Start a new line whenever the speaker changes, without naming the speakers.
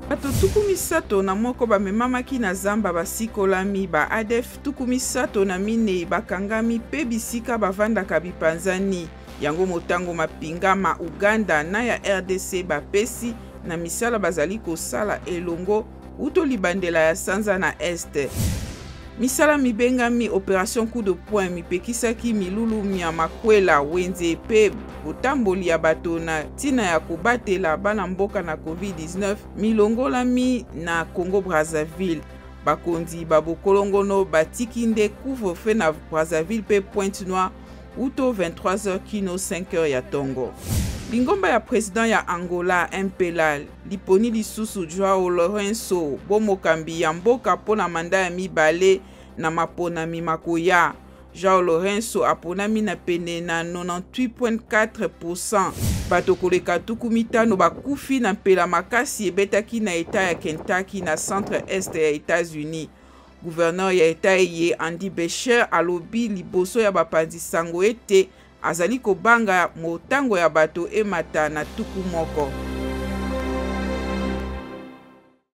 Bato 31 bamemamaki na zamba basikolami, ba ADF 34 bakangami mpe bisika bavandaka bipanzani. Yango motango mapinga ma Uganda na ya rdc bapesi na misala bazali kosala elongo uto libandela ya sanza na Est. Misala mibengami Operation Coup de Poing mipekisaki milulu mya makwela, wenze mpe botamboli ya bato na ntina ya kobatela bana mboka na Covid-19 milongolami na Congo-Brazzaville. Bakonzi ba bokolongono batiki nde couvre-feu na Brazzaville mpe Pointe-Noire uto 23h kino 5h ya tongo. Lingomba ya president ya Angola MPLA liponi lisusu Joao Lourenço bo mokambi ya mboka mpo na mandat ya mibale na maponami makoya. Joao Lourenço aponami na pene na 98.4%. Bato koleka 50 bakufi na mpela makasi ebetaki na etat ya Kentucky na centre-est ya Etats-Unis. Gouverneur ya etat eye Andy Beshear alobi liboso ya bapanzi sango ete azali kobanga motango ya bato emata na 10.